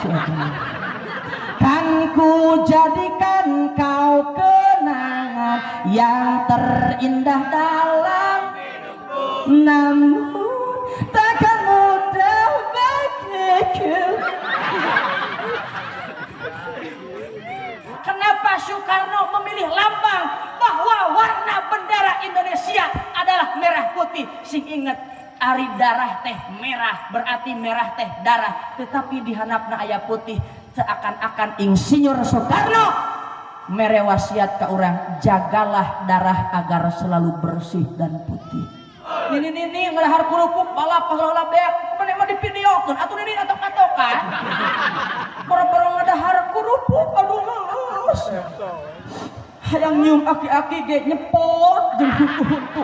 si eta. Kan ku jadikan kau kenangan yang terindah dalam hidupku, namun takkan mudah bagiku. Kenapa Soekarno memilih lambang bahwa warna bendera Indonesia adalah merah putih? Sing inget, ari darah teh merah, berarti merah teh darah, tetapi di handapna aya putih. Seakan-akan Insinyur Soekarno mere wasiat ke orang, jagalah darah agar selalu bersih dan putih. Nini nini ngelahar kerupuk balap pahlawan beak, mana mah divideokeun atuh nini atok-atokan. Boro-boro ngadahar kerupuk, aduh lulus. Hayang nyium aki-aki ge nyepot jeung huntu-huntu.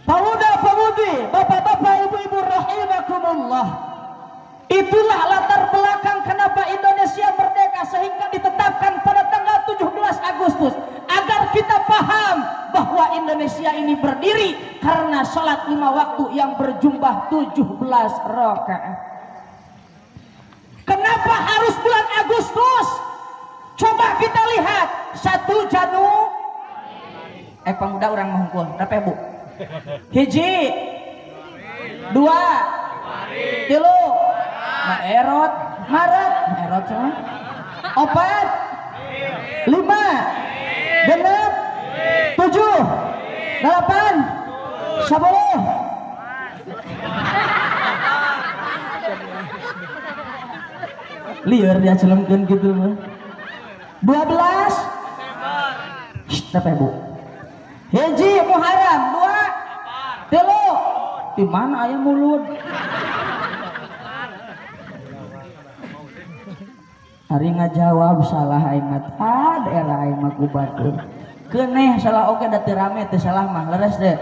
Pemuda-pemudi, bapak-bapak, ibu-ibu rahimakumullah. Itulah latar belakang kenapa Indonesia merdeka sehingga ditetapkan pada tanggal 17 Agustus, agar kita paham bahwa Indonesia ini berdiri karena sholat 5 waktu yang berjumlah 17 rakaat. Kenapa harus bulan Agustus? Coba kita lihat 1 Januari. Pemuda orang mahungkul, berapa bu? Hiji, 2, 3, Maerot, Maret, Maerot sama, 4, 5, 6, 7, 8, 10. Liar dia celemkeun gitu mah. 12. Shh, apa bu? Hiji Muharram, 2, 3. Di mana aya mulut? Hari ngajawab salah aing mah, ah daerah aing mah ku batur. Keuneh salah oge da teu rame teu salah mah, leres teu?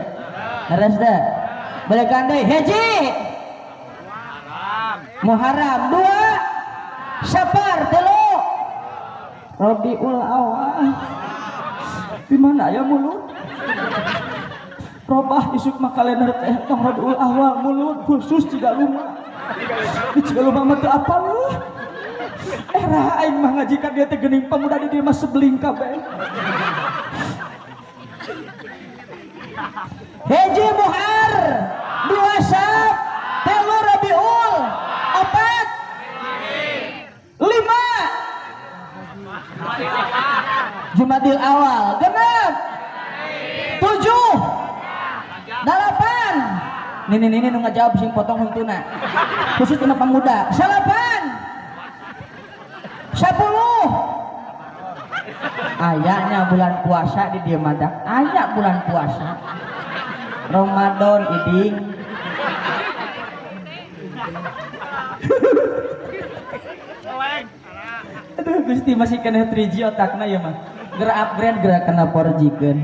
Leres teu? Balekan deui, hiji Muharram, 2 Safar, 3 Rabiul Awal. Di mana aya mulut? Robah isuk mah kalender teh tong Rabiul Awal mulut khusus jiga lumah. Jiga lumah mah teu apal. Era aing mah ngajikan dia teh geuning pemuda di dieu mah sebeling kabeh. Hiji Muhar, 2 Saf, 3 Rabiul, 4, 5 Jumadil Awal, 6, 7, 8. Nini nini nu ngajawab sing potong huntuna. Khusus tina pemuda. 8, 10. Ayahnya bulan puasa di dieu mah, aya bulan puasa. Ramadan iding. Aduh Gusti masih kena 3G otakna ya mah. Gerak upgrade gerak kena 4G-keun.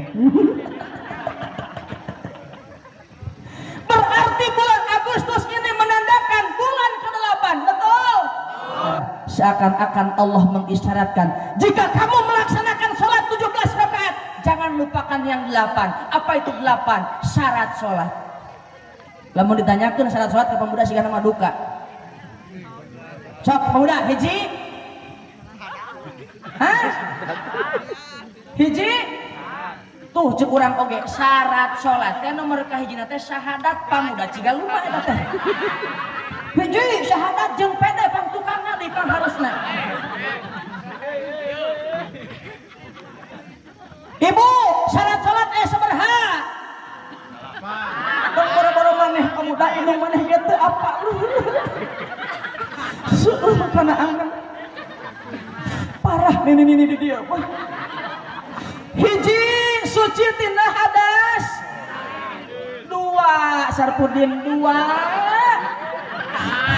Berarti bulan Agustus ini menandakan bulan ke-8, betul? Seakan-akan Allah mengisyaratkan, jika kamu melaksanakan sholat 17 rakaat, jangan lupakan yang 8. Apa itu 8? Syarat sholat. Lamun ditanyakan syarat sholat ke pemuda sigana mah duka. Sok pemuda hiji. Hah? Hiji? Tuh cek urang oge syarat sholat teh nomor kahijina teh syahadat pamuda ciga lupa eta teh. Hiji syahadat jeung pede pang tukangna deui pang harusna. Ibu, syarat sholat sabaraha? Tong boro-boro maneh pemuda indung maneh ge teu apa lu. Seueur kana angan. Parah nini-nini di dia mah. Hiji suci tina hadas. 2 Sarpudin 2.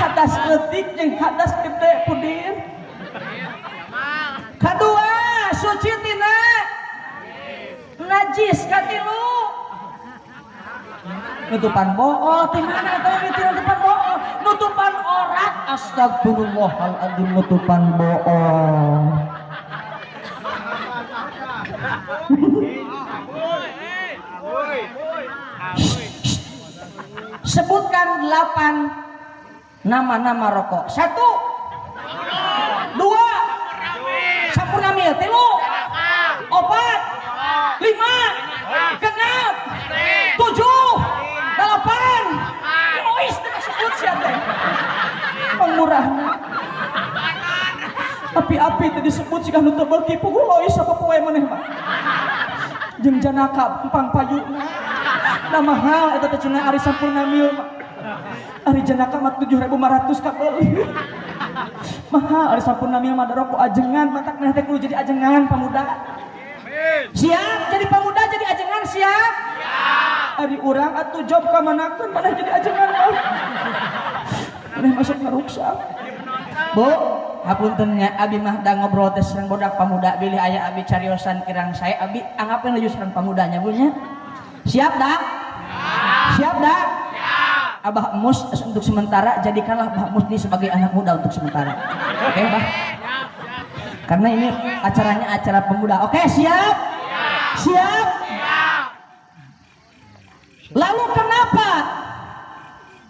Hadas leutik jeung hadas gede Pudin. Kadua suci tina najis. Katilu nutupan bool. Ti mana eta mimiti nutupan bool? Nutupan orat. Astagfirullahaladzim, nutupan bool. Sebutkan 8 nama-nama rokok. 1. Api-api teh disebut sigah nu teu beuki puguh lois sapopoe maneh mah. Jeung janaka empang payuna. Da mahal eta teh cenah ari Sampurna Mil mah. Ari janaka mah 7.500 kabeuli. Mahal ari Sampurna Mil mah da rokok ajengan, matak maneh teh kudu jadi ajengan pamuda. Siap jadi pamuda jadi ajengan siap? Siap. Ari urang atuh job ka manakeun maneh jadi ajengan mah. Maneh masuk ngaruksak. Bu, hapunten nya abi mah da ngobrol teh sareng bodak pamuda bilih aya abi cariosan kirang sae abi anggapeun laju sareng pamudanya Bu nya. Siap dak? Siap dak? Siap. Abah Mus untuk sementara jadikanlah Abah Mus ini sebagai anak muda untuk sementara. Oke, Bah? Karena ini acaranya acara pemuda. Oke, siap? Siap. Siap? Siap. Lalu kenapa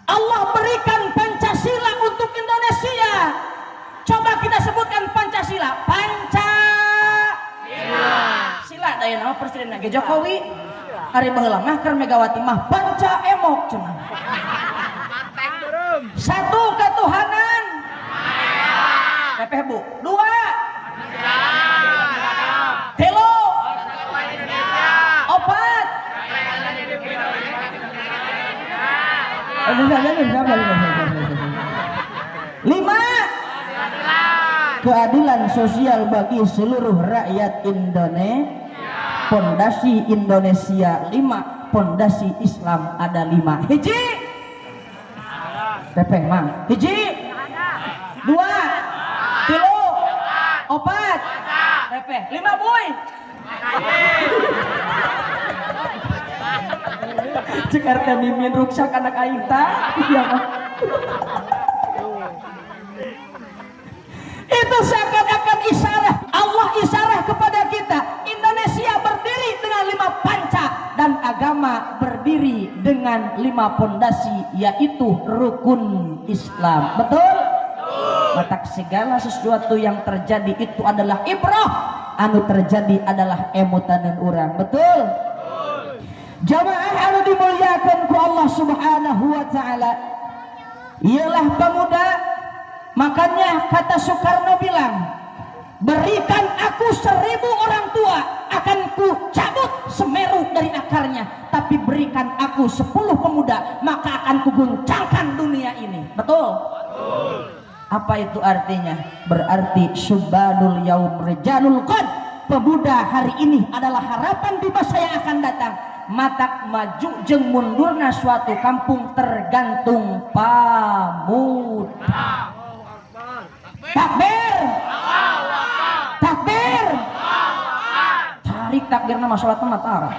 Allah berikan Pancasila untuk Indonesia? Coba kita sebutkan Pancasila. Pancasila. Sila daya nama presiden ge Jokowi. Ari baheula mah keur Megawati mah panca emok cenah. Satu, ketuhanan. Pepeh Bu. Dua. Tilu. Opat. Lima. Keadilan sosial bagi seluruh rakyat Indonesia. Pondasi Indonesia 5, pondasi Islam ada 5. Hiji. Pepeh mang. Hiji. Dua. Tilu. Opat. Pepeh. 5 buy. Cek RT mimin ruksak anak aing ta. Iya mah. Itu seakan-akan isyarat Allah isyarat kepada kita. Indonesia berdiri dengan 5 panca dan agama berdiri dengan 5 pondasi, yaitu rukun Islam. Betul? Matak segala sesuatu yang terjadi itu adalah ibrah, anu terjadi adalah emutaneun urang. Betul? Jamaah anu dimuliakan ku Allah Subhanahu wa taala. Ialah pemuda. Makanya kata Soekarno bilang, berikan aku 1000 orang tua, akan ku cabut Semeru dari akarnya. Tapi berikan aku 10 pemuda, maka akan kuguncangkan dunia ini. Betul? Betul. Apa itu artinya? Berarti subadul yaum rijalul qad. Pemuda hari ini adalah harapan di masa yang akan datang. Matak maju jeung mundurna suatu kampung tergantung pemuda. Takbir, takbir, tarik takbir nama sholat mah tara.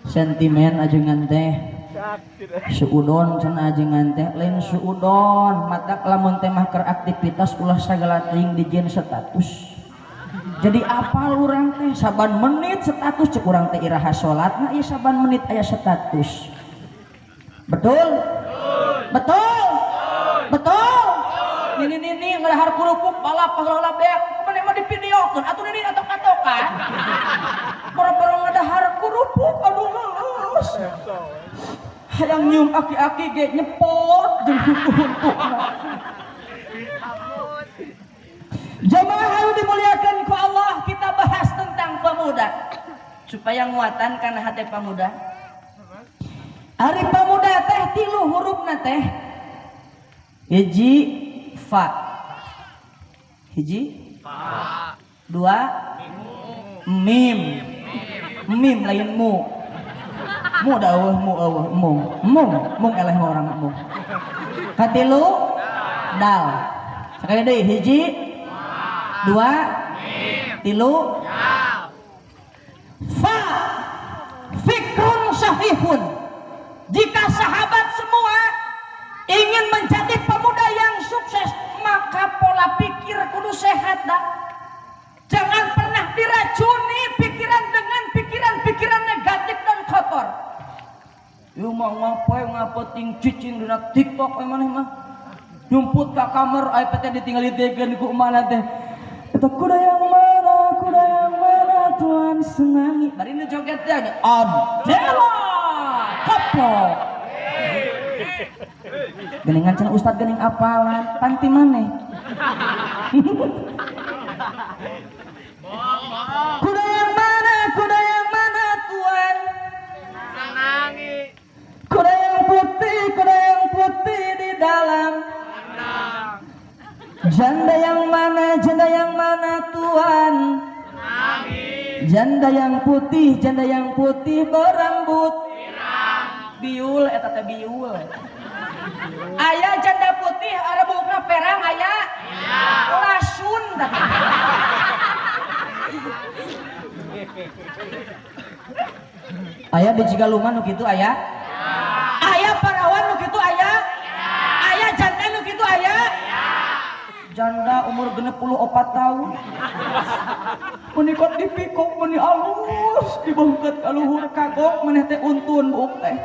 Sentimen ajengan teh, suudon cenah ajengan teh, lain suudon, matak lamun teh mah keur aktivitas ulah sagala teuing dijieun status. Jadi apal urang teh saban menit status cek urang teh iraha salatna ieu saban menit aya status. Betul? Betul? Betul? Nini nini ngelahar kerupuk balap pahlawan beak mana mah divideokeun atuh nini atok-atokan. Boro-boro ngadahar kerupuk aduh lulus. Hayang nyium aki-aki ge nyepot jeung huntu-huntuna. Jamaah anu dimuliakan ku Allah, kita bahas tentang pemuda supaya nguatan kana hate pemuda. Ari pemuda teh tilu hurufna teh. Hiji fa. Hiji fa. Dua mim. Mim lain mu. Mu da eueuh mu eueuh mung. Mung, mung eleh mah urang mung. Katilu dal. Sakali deui hiji dua tilu fa. Fikrun sahihun. Jika sahabat semua ingin menjadi pemuda yang sukses, maka pola pikir kudu sehat dah. Jangan pernah diracuni pikiran dengan pikiran-pikiran negatif dan kotor. Ieu mah ngapain ngapeting cicing dina TikTok maneh mah. Nyumput ka kamar aya teh ditinggali degeun ku mana teh. Eta kuda yang mana Tuhan senangi. Bari nu joget teh Adela. Koplo. Geningan cenah ustad gening apalan, panti maneh. Kuda yang mana? Kuda yang mana tuan? Kuda yang putih, kuda yang putih di dalam. Janda yang mana? Janda yang mana tuan? Janda yang putih, janda yang putih berambut biul, eta teh biul. Aya janda putih rambutna perang aya? Lasun. Aya di Cigaluman nu kitu aya? Aya parawan nu kitu aya? Aya janda nu kitu aya? Janda umur 64 tahun. Menikot dipikok meni alus dibongket ka luhur kagok maneh teh untun buuk teh.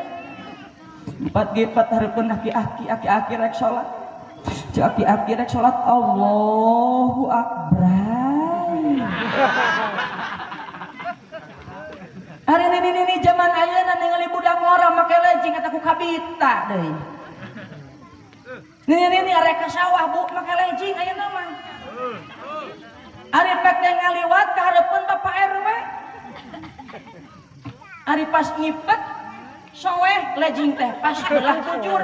4G 4 hareupeun aki-aki aki-aki rek salat. Ceu aki-aki rek salat Allahu Akbar. Hari nini zaman ayeuna ningali budak ngora make legging eta ku kabita deui. Nini arek ka sawah bu make legging ayeuna mah. Ari pek teh ngaliwat ka hareupeun Bapak RW. Ari pas ngipet soeh legging teh pas belah bujur.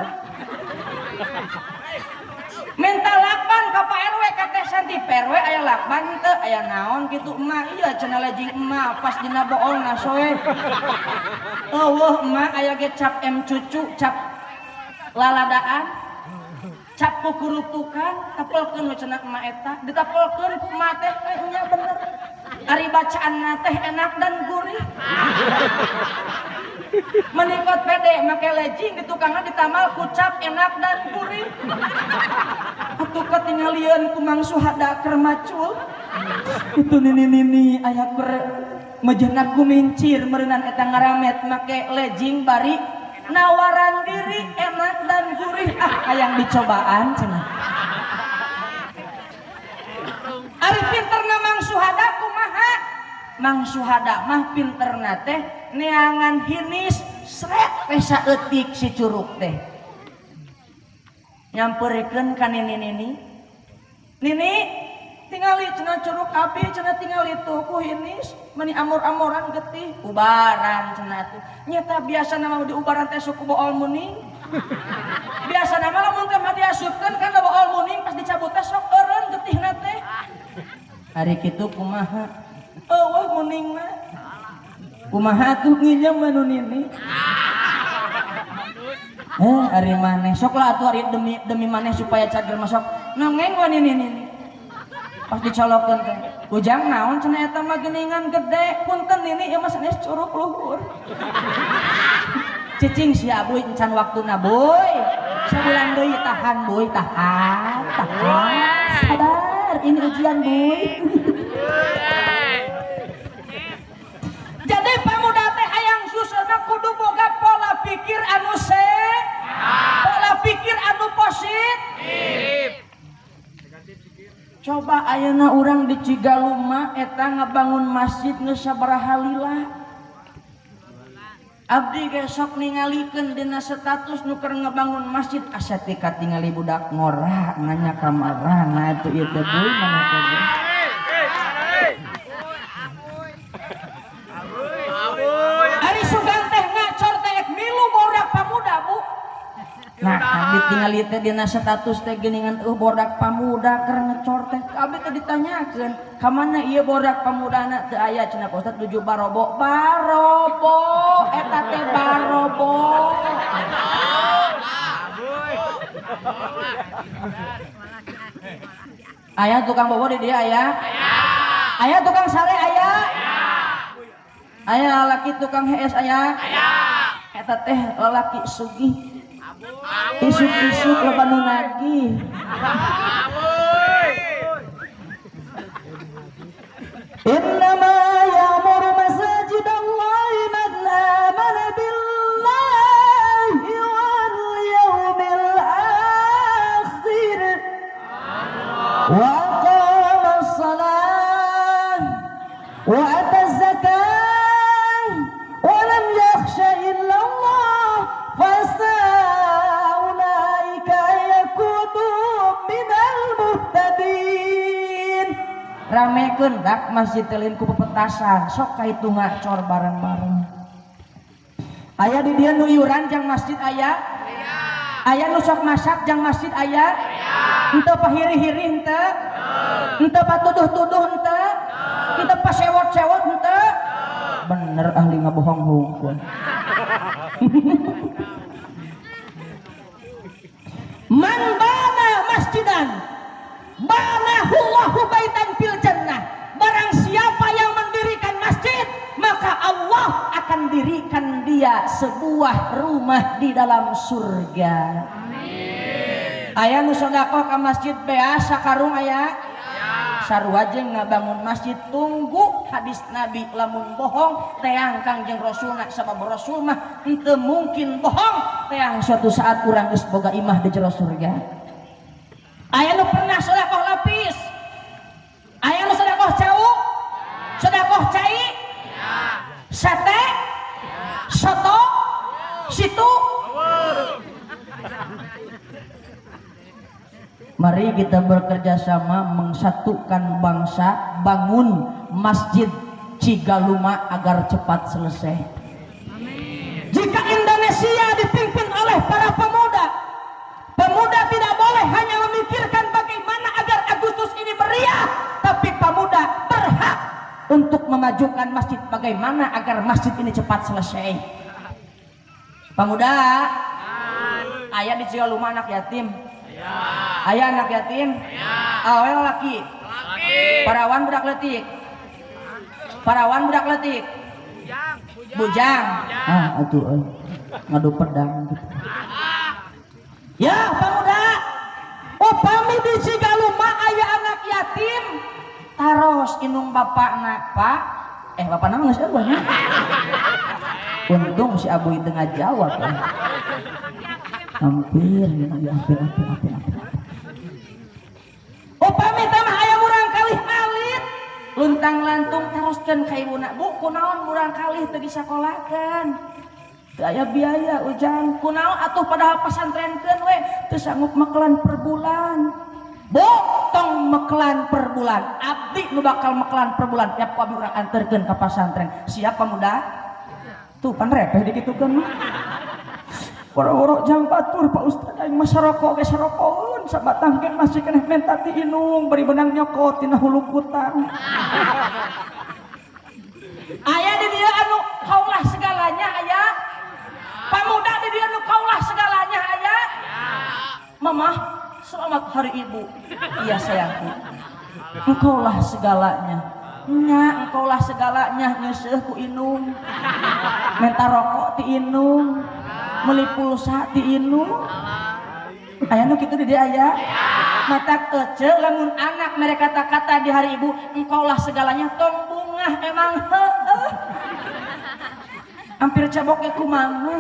Minta lakban ka Pak RW ka Teh Santi, Pak RW aya lakban teu aya naon kitu emak ieu cenah legging emak pas dina boolna soeh. Eueuh emak aya ge cap M cucu cap laladaan. Cap kukurutukan tapelkeun we cenah emak eta ditapelkeun ku emak teh nya bener ari bacaanna teh enak dan gurih. Menikot pede make legging di tukangna ditamal ku cap enak dan gurih. Atuh katingalieun ku Mang Suhada keur macul itu nini-nini aya keur mejehna kumincir meureunan eta ngaramet make legging bari nawaran diri enak dan gurih. Ah hayang dicobaan cenah. Ari pinterna Mang Suhada kumaha? Mang Suhada mah pinterna teh neangan hinis sret teh saeutik si curug teh. Nyamperikeun ka nini-nini. Nini tingali cenah curug abi cenah tingali tuh ku hinis meni amor-amoran getih ubaran cenah tuh. Nyata biasa nama di ubaran teh suku bool muning. Biasa nama lamun teh mah diasupkeun kan bool muning pas dicabut teh sok eureun getihna teh. Hari kitu kumaha? Eueuh muning mah. Kumaha tuh nginjem anu nini? Ari maneh sok lah atuh ari demi maneh supaya cager masuk nongeng wa nini nini. Pas dicolokeun teh, ujang naon cenah eta mah geuningan gede, punten nini ieu mah sanes curug luhur. Cicing sia buy encan waktuna boy. Sabulan deui tahan boy, tahan, tahan. Sabar, ini ujian boy. Jadi pamuda teh hayang susahna kudu boga pola pikir anu sehat, pola pikir anu positif. Coba ayeuna urang di Cigaluma eta ngabangun masjid geus sabaraha lila. Abdi ge sok ningalikeun dina status nu keur ngabangun masjid asa teh katingali budak ngora nanya ka marana atuh ieu teh buy mana teh. Ari sugan teh ngacor teh milu bodak pamuda bu. Nah, abdi tingali teh dina status teh geuningan bodak pamuda keur ngecor teh. Abdi teh ditanyakeun, ka mana ieu bodak pamudana teu aya cenah Pak Ustad nuju barobo. Barobo eta teh barobo. Aya tukang bobo di dieu aya? Aya tukang sare aya? Aya lalaki tukang hees aya? Eta teh lalaki sugih. Isuk-isuk loba nu nagih. Innama ya'muru masajidallahi man amana billahi wal yawmil akhir wa aqama as-salah wa ata az-zakah wa lam yakhsha illa Allah fasa Teangkeun dak masjid teh lain ku pepetasan, sok kahitu ngacor bareng-bareng. Aya di dieu nu iuran jang masjid aya? Aya nu sok masak jang masjid aya? Henteu pahiri-hiri henteu? Henteu patuduh-tuduh henteu? Henteu pasewot-sewot henteu? Bener ahli ngabohong hungkul. Man bana masjidan banahullahu baitan fil jannah. Barang siapa yang mendirikan masjid, maka Allah akan dirikan dia sebuah rumah di dalam surga. Amin. Aya nu sedekah ka masjid beas sakarung aya? Sarua jeung ngabangun masjid tunggu hadis Nabi lamun bohong teang Kangjeng Rasulna sabab Rasul mah henteu mungkin bohong teang suatu saat urang geus boga imah di jero surga. Aya nu pernah sedekah lapis? Aya nu sedekah cau? Sedekah cai? Sate? Soto? Situ? Mari kita bekerja sama mengsatukan bangsa, bangun masjid Cigaluma agar cepat selesai. Amin. Jika Indonesia dipimpin oleh para pemuda, pemuda tidak boleh hanya memikirkan bagaimana agar Agustus ini meriah, tapi pemuda berhak untuk memajukan masjid, bagaimana agar masjid ini cepat selesai. Pemuda, ayah di Cigaluma anak yatim. Ayah anak yatim, awel laki, parawan budak letik, parawan budak letik, bujang, ah atuh ngadu pedang gitu. Ya pemuda, upami di Cigaluma ayah anak yatim, taros inung bapakna, pak, bapakna geus eueuh nya. Untung si Abu itu ngajawab. Ya. Hampir, hampir, hampir, hampir, hampir. Upami teh mah aya murang kalih alit, luntang lantung taroskeun ka ibuna, bu kunaon murang kalih teu disakolakeun? Teu aya biaya ujang, kunaon atuh padahal pasantrenkeun we teu sanggup mekelan per bulan. Bu, tong mekelan per bulan. Abdi nu bakal mekelan per bulan, tiap ku abdi urang anterkeun ka pasantren. Siap pemuda? Tuh pan repeh dikitukeun mah. Woro-woro jang batur Pak Ustad aing mah saroko ge sarokoeun sabatang ge masih keneh menta ti inung bari benang nyokot tina hulu kutang. Aya di dieu anu kaulah segalanya aya. Pamuda di dieu anu kaulah segalanya aya. Mamah, selamat hari ibu. Iya sayangku. Engkaulah segalanya. Nya engkaulah segalanya nyeuseuh ku inung. Menta rokok ti inung. Meuli pulsa ti inung. Aya nu kitu di dieu aya. Mata ece lamun anak mereka kata-kata di hari ibu engkaulah segalanya tong bungah emang heueuh. Hampir cabok ge kumaha.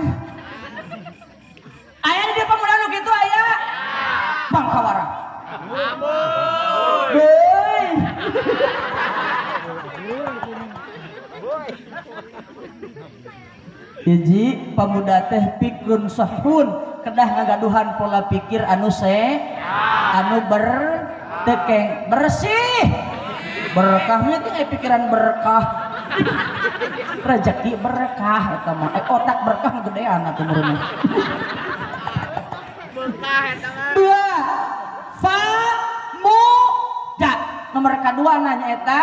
Aya di dieu pemuda nu kitu aya. Bangkawara. Heuy. Hiji pemuda teh pikrun sahun kedah ngagaduhan pola pikir anu se anu bertekeng bersih berkahnya teh pikiran berkah rezeki berkah eta mah otak berkah gedean atuh meureun berkah eta mah. Dua fa mu da nomor kadua nanya eta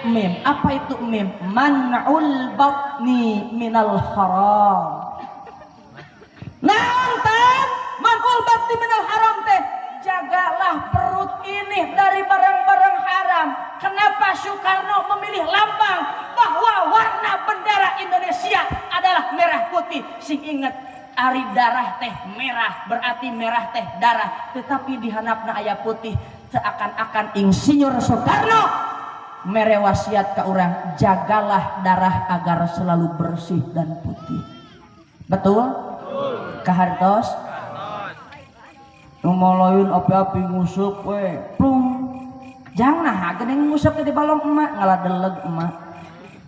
mim. Apa itu mim? Man'ul batni minal haram. Naon tan? Man'ul batni minal haram teh jagalah perut ini dari barang-barang haram. Kenapa Soekarno memilih lambang bahwa warna bendera Indonesia adalah merah putih? Sing inget ari darah teh merah berarti merah teh darah, tetapi di handapna aya putih. Seakan-akan Insinyur Soekarno mere wasiat ke orang, jagalah darah agar selalu bersih dan putih. Betul? Betul. Kahartos? Nu moloyun api-api nguseup we. Plung. Jangan nah geuning nguseup di balong emak ngaladeleg emak.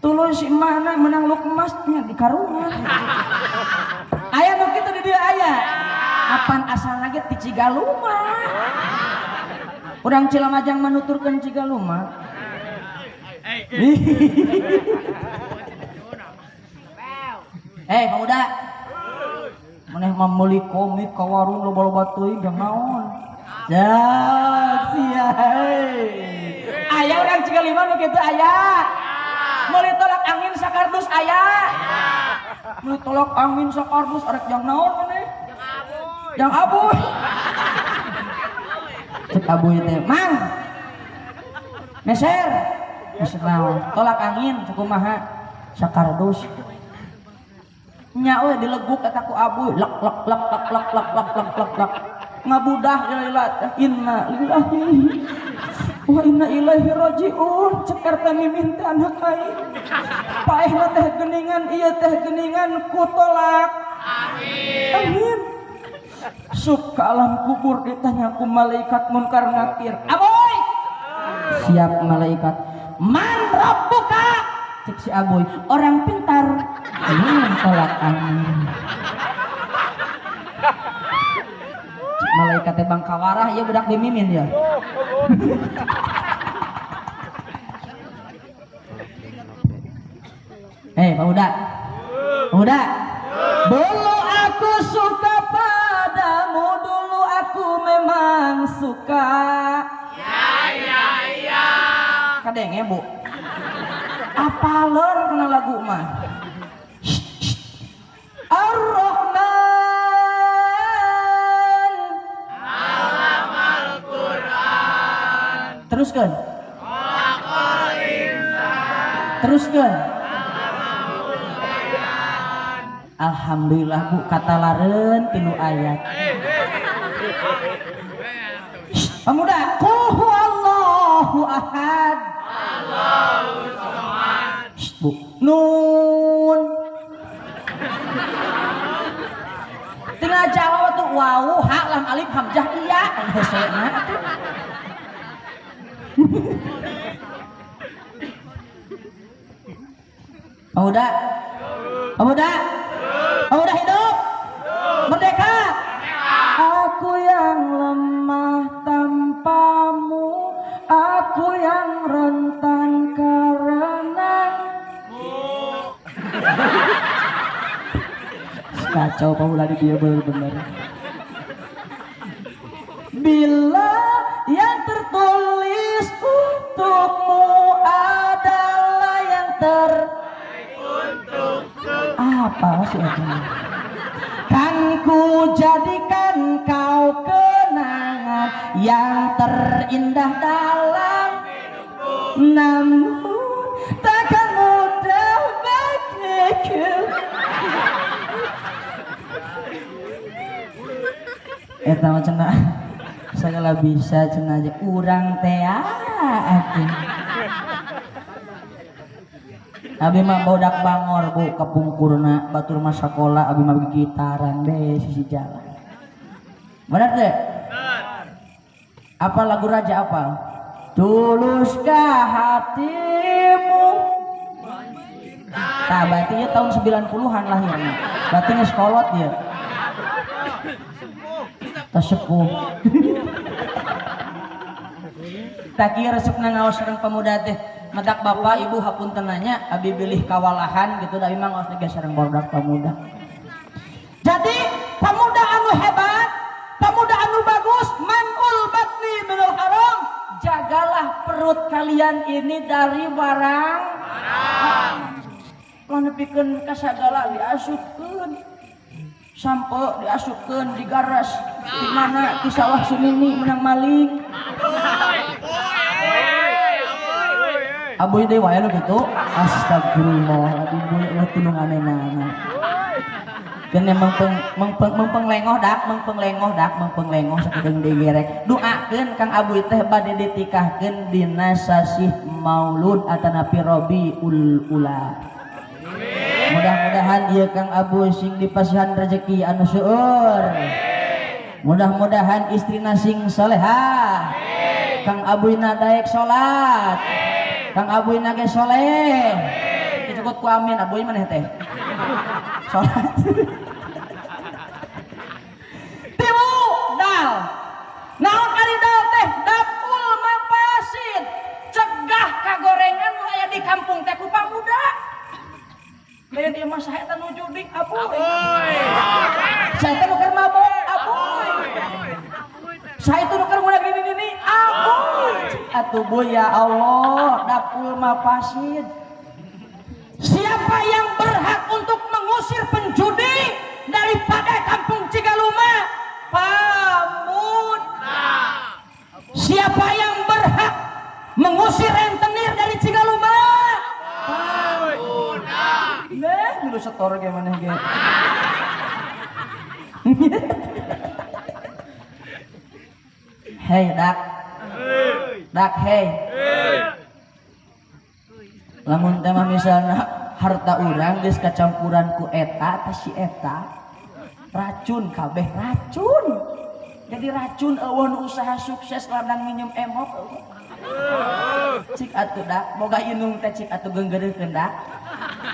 Tuluy si emakna menang luk emasnya di karungan. Aya nu kitu di dieu aya. Apan asalna ge ti Cigaluma. Urang Cilamajang manuturkeun Cigaluma. Hei pemuda, maneh mah meuli komik ka warung loba-loba teuing jang naon? Ya, sia. Aya urang Cikalima nu kitu aya. Meuli tolak angin sakardus aya. Meuli tolak angin sakardus arek jang naon maneh? Jang abuy. Cek abuy teh, "Mang. Meser." Meser naon? Tolak angin sakumaha? Sakardus. Nya we dileguk eta ku abuy, lek lek lek lek lek lek lek lek lek lek. Ngabudah lila inna lillahi wa inna ilaihi rajiun. Cek eta mimin teh anak aing. Paehna teh geuningan, ieu teh geuningan ku tolak. Amin. Amin. Sup ke alam kubur ditanya ku malaikat munkar nakir. Aboy. Siap malaikat. Man rabbuka? Cek si Aboy, orang pintar. Ini tolak angin. Cek malaikat teh bangkawarah ya budak dimimin ya. Hei pemuda. Pemuda. Dulu aku suka padamu, dulu aku memang suka. Ya ya ya. Kadenge bu. Apalon kena lagu mah. Ar-Rahman Allamal Quran. Teruskan. Khalaqal insan. Teruskan. Alhamdulillah bu, kata laren tilu ayat. Pemuda, qul huwallahu ahad. Allahu samad. Bu, nun. Tinggal jawab tuh wawu ha lam alif hamzah iya. Hesena atuh. Pemuda. Pemuda. Pemuda hidup. Merdeka. Aku yang lemah tanpamu, aku yang rentan karenamu. Kacau pemuda di dia bener-bener. Bila yang tertulis untukmu adalah yang terbaik untukku. Apa sih itu? Kan ku jadikan kau kenangan yang terindah dalam hidupku, namun takkan mudah bagiku. Eta mah cenah segala bisa cenah aja urang teh atuh. Abi mah bodak bangor bu kapungkurna batur mah sakola abi mah gitaran be sisi jalan. Benar teh? Apa lagu raja apa? Tuluskah hatimu? Tah berarti ya tahun 90-an lahirnya. Berarti geus kolot ya. Sepuh. Tak kieu resepna ngaos sareng pemuda teh. Matak bapak ibu hapunten nanya abi bilih kawalahan gitu da abi mah ngaos ge sareng barudak pemuda. Jadi pemuda anu hebat, pemuda anu bagus, manul batni minal haram. Jagalah perut kalian ini dari barang haram. Lah nepikeun ka sagala diasupkeun. Sampo diasupkeun digaras di mana di sawah sumini menang maling. Abuy deui wae nu kitu. Astagfirullahaladzim, ulah tulunganana. Keun mengpeng lengoh dak, mengpeng lengoh dak, mengpeng lengoh sakedeung digerek. Doakeun Kang Abuy teh bade ditikahkeun dina sasih Maulud atanapi Rabiul Ula. Mudah-mudahan ieu Kang Abuy sing dipasihan rezeki anu seueur. Mudah-mudahan istrina sing solehah. Kang Abuy na daek salat. Kang Abuy na ge soleh. Dicukut ku amin Abuy maneh teh. Salat. Tilu dal. Naon ari dal teh? Dapul mafasid. Cegah kagorengan nu aya di di kampung teh ku pamuda. Lain ieu mah saha eta nu judi abuy. Saha eta nu keur mabok abuy. Saha itu nu keur ngudag nini-nini abuy. Atuh bu ya Allah, dapul mah pasid. Siapa yang berhak untuk mengusir penjudi daripada kampung Cigaluma? Pamuda. Siapa yang berhak mengusir rentenir dari Cigaluma? Pamuda. Nah, dulu setor gimana ge. Hei dak. Dak hei. Lamun teh mah misalna harta urang geus kacampuran ku eta teh si eta racun kabeh racun. Jadi racun eueuh nu usaha sukses ladang minjem emok eueuh. Cik atuh dak boga inung teh cik atuh geunggeureuhkeun dak.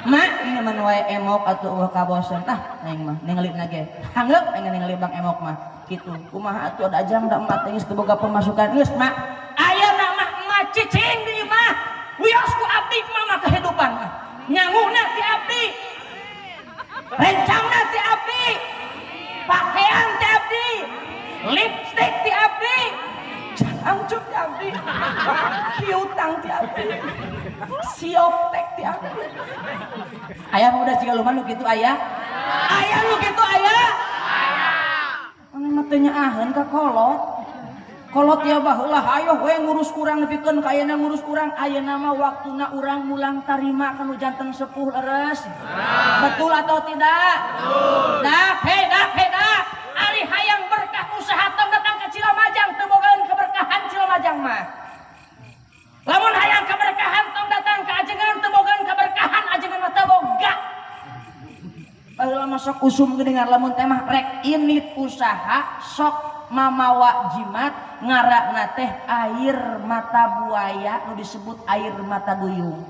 Mak nyemen wae emok atuh eueuh kabosen tah aing mah ningalina ge. Hanggeup aing ningali bang emok mah kitu. Kumaha atuh ada ajang da emak teh geus teu boga pemasukan geus mak. Ayeuna mah emak cicing di imah. Wios ku abdi mama kehidupan mah. Nyanguna ti abdi. Rencangna ti abdi. Pakaian ti abdi. Lipstik ti abdi. Angcuk ti abdi. Piutang ti abdi. Sioptek ti abdi. Aya mah udah Cigaluma nu kitu aya? Aya nu kitu aya? Aya. Mah teu nyaaheun ka kolot. Kolot ya baheula hayoh we ngurus urang nepikeun ka ayeuna ngurus urang ayeuna mah waktuna urang mulang tarima kanu janten sepuh leres. Betul atau tidak? Betul. Dak hei dak hei dak. Ari hayang berkah usaha tong datang ke Cilamajang teu bogaeun keberkahan Cilamajang mah. Lamun hayang keberkahan tong datang ke Ajengan teu bogaeun keberkahan Ajengan mah teu boga. Baheula mah sok usum geuningan lamun teh mah rek init usaha sok mamawa jimat ngarakna teh air mata buaya nu disebut air mata duyung.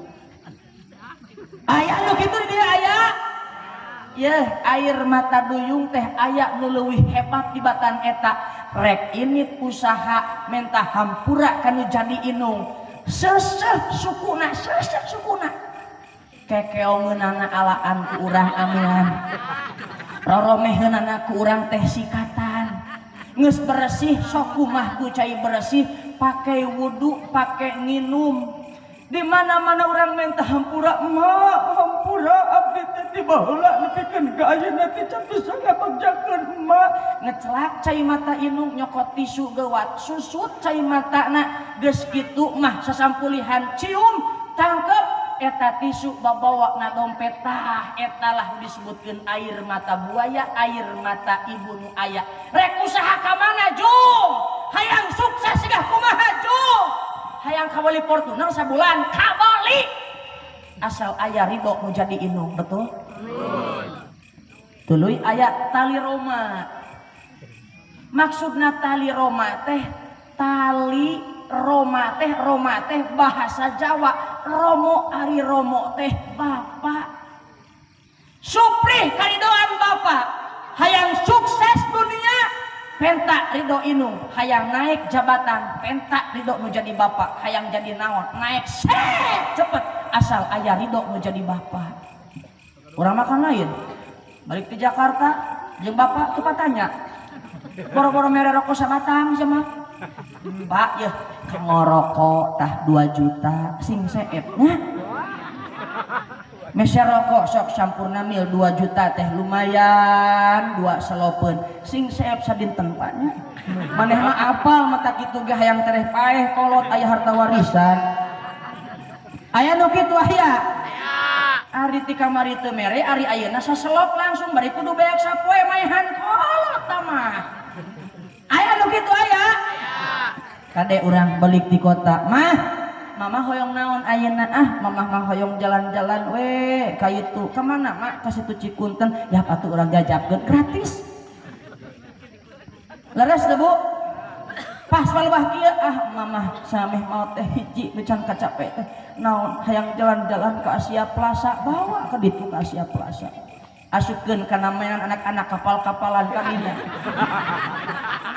Aya nu kitu di dieu aya? Yeuh, air mata duyung teh aya nu leuwih hebat dibatan eta. Rek init usaha menta hampura kanu jadi inung. Seseh sukuna, seseh sukuna. Kekeongeunana alaan ku urang amean. Roromeheunana ku urang teh sikatan. Geus bersih sok kumah ku cai bersih, pake wudu, pake nginum. Di mana-mana orang minta hampura, mak hampura abdi teh ti baheula nepikeun ka ayeuna teh can bisa ngabagjakeun emak. Ngecelak cai mata inung nyokot tisu geuwat, susut cai matana geus kitu mah sasampulihan cium tangkep eta tisu babawa na dompet tah eta lah disebutkeun air mata buaya, air mata ibu nu aya. Rek usaha ka mana jung? Hayang sukses sigah kumaha jung? Hayang kabali Fortuner sabulan kabali asal aya ridho nu jadi inung, betul? Tuluy aya tali Roma. Maksudna tali Roma teh tali Roma teh Roma teh bahasa Jawa. Romo ari Romo teh bapak. Suprih karidoan bapak. Hayang sukses dunia penta ridho inung, hayang naik jabatan penta ridho nu jadi bapak, hayang jadi naon naik set cepet asal aya ridho nu jadi bapak. Urang makan lain balik ke Jakarta jeung bapak tuh tanya boro-boro mere rokok sabatang sama Pak ya ngorokok tah 2 juta sing seepnya meser rokok sok sampurna mil 2 juta teh lumayan 2 selopeun sing seep sadinten Pak nya maneh mah apal mata kitu ge hayang tereh paeh kolot aya harta warisan aya nu kitu aya ari ti kamari teu mere ari ayeuna saselop langsung bari kudu beak sapoe maehan kolot tah mah aya nu kitu aya. Kade urang balik di kota mah mama hoyong naon ayeuna ah mama mah hoyong jalan-jalan we ka itu ka mana mak ka situ Cikunten ya atuh urang jajabkeun gratis leres teu Bu pas palebah kieu ah mama sameh maot teh hiji nu can kacape teh naon hayang jalan-jalan ke Asia Plaza bawa ka ditu ka Asia Plaza asupkeun kana mainan anak-anak kapal-kapalan kadinya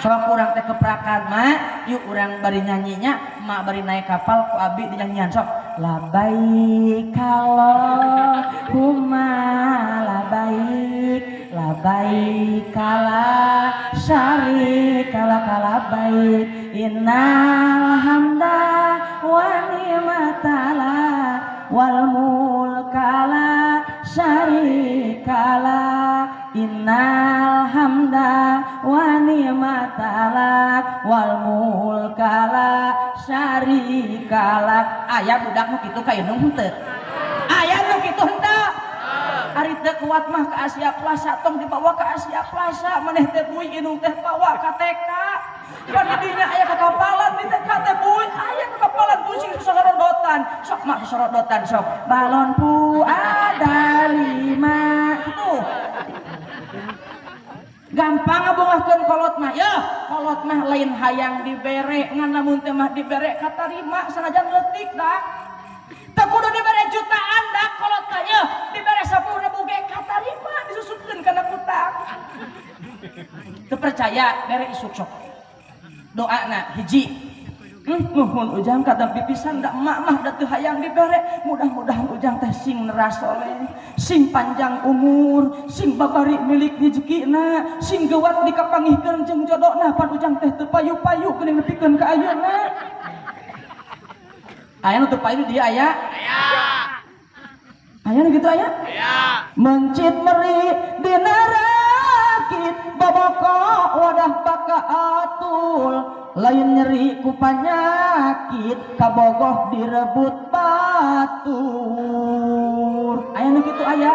sok urang teh keprakan mak yuk urang bari nyanyinya mak bari naik kapal ku abi dinyanyian sok Labbaik Allahumma labbaik labbaik la syarika laka labbaik innal hamda wa ni'mata lak wal mulka la syarika lak innal hamda wa ni'mata lak wal mulka la syarika lak. Aya budak nu kitu ka indung henteu? Aya nu kitu henteu? Ari teu kuat mah ke Asia Plaza, tong dibawa ke Asia Plaza, maneh teh buy indung teh bawa ka TK. Pan dinya aya kakapalan di TK teh buy, aya kakapalan buy sing sosorodotan. Sok mah sosorodotan sok. Balonku ada 5 gitu. Gampang ngabungahkeun kolot mah. Yeuh, kolot mah lain hayang dibere, ngan lamun teh mah dibere katarima sanajan leutik dak. Teu kudu dibere jutaan dak kolot mah yeuh, dibere 10.000 ge katarima disusupkeun kana kutang. Teu percaya bere isuk sok. Doana hiji. Nuhun ujang kadang pipisan da emak mah da teu hayang dibere, mudah-mudahan ujang teh sing neras soleh, sing panjang umur, sing babari milik rezekina, sing geuwat dikapangihkeun jeung jodona, pan ujang teh teu payu-payu geuning nepikeun ka ayeuna. Aya nu teu payu di dieu aya? Aya. Aya nu kitu aya? Aya. Mencit meri dina rakit baboko wadah baka atul lain nyeri ku panyakit kabogoh direbut batur. Aya nu kitu aya?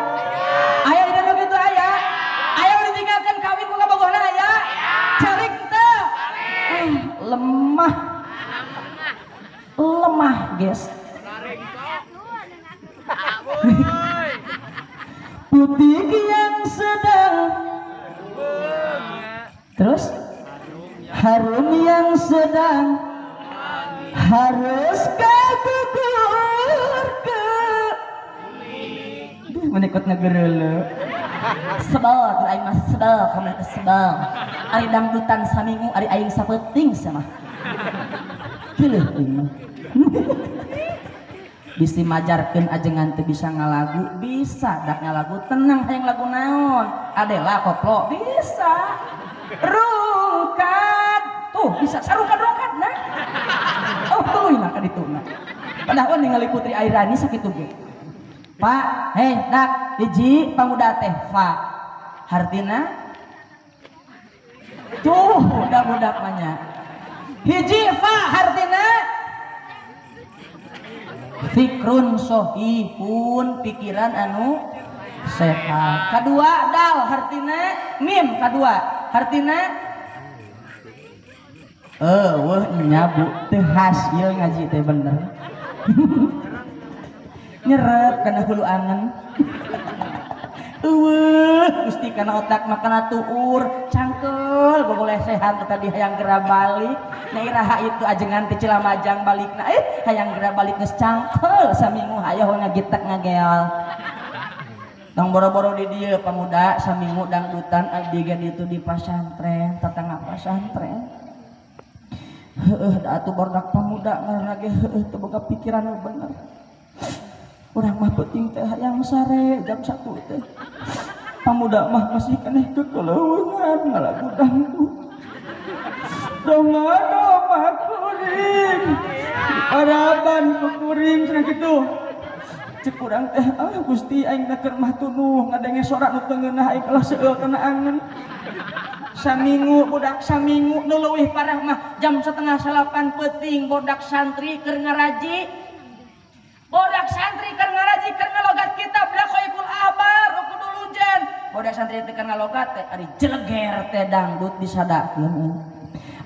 Aya dina nu kitu aya? Aya nu ditinggalkeun kawin ku kabogohna aya? Carik teu? Lemah. Lemah, guys. Putih yang sedang terus harum yang sedang harus gugur ke duh menikot ngegerele sebel tuh aing mah sebel kamu sebel ari dangdutan saminggu ari aing sapeting sama kieu aing mah bisi majarkeun ajengan teu bisa ngalagu bisa dak ngalagu tenang hayang lagu naon Adela koplo bisa rungkad tuh bisa sarungkad-rungkad nah oh tuluy lah ka ditu nah padahal ningali Putri Airani sakitu ge Pak hei dak hiji pamuda teh fa hartina tuh budak-budak mah nya hiji fa hartina fikrun sohihun pikiran anu sehat kadua dal hartina mim kadua hartina weuh nya bu teu hasil ngaji teh bener nyerep kana hulu angen eueuh Gusti kana otak makana tuur cangkeul bobolesehan tadi hayang gera balik na iraha itu ajengan ti Cilamajang balikna hayang gera balik geus cangkeul saminggu hayoh ngagitek ngageol tong boro-boro di dieu pamuda saminggu dangdutan abdi ge ditu di pasantren tetangga pasantren heueuh da atuh bordak pamuda ngaranna ge heueuh teu boga pikiran nu bener urang mah peuting teh hayang sare jam 1 teh pamuda mah masih keneh kekeleuweungan ngalagu dangdut dongado kuring paraban kuring cenah kitu cek urang teh ah Gusti aing teh keur mah tunuh ngadenge sora nu teu ngeunah aing kalah seueul kana angen saminggu budak saminggu nu leuwih parah mah jam 7:30 peuting budak santri keur ngaraji bodak santri keur ngaraji keur ngalogat kitab Daqaiqul Ahbar kudu lujen bodak santri teh keur ngalogat teh ari jeleger teh dangdut disadakeun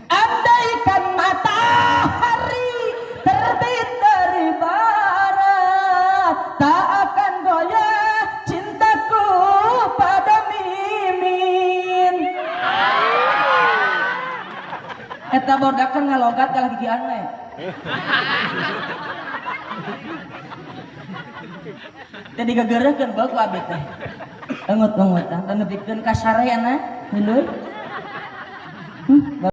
andaikan matahari terbit dari barat tak akan goyah cintaku pada Mimin eta bodak keur ngalogat kalah gigian we tadi gegereukeun bae ku abi teh engut-engutan dan nepikeun ka sareana heuleut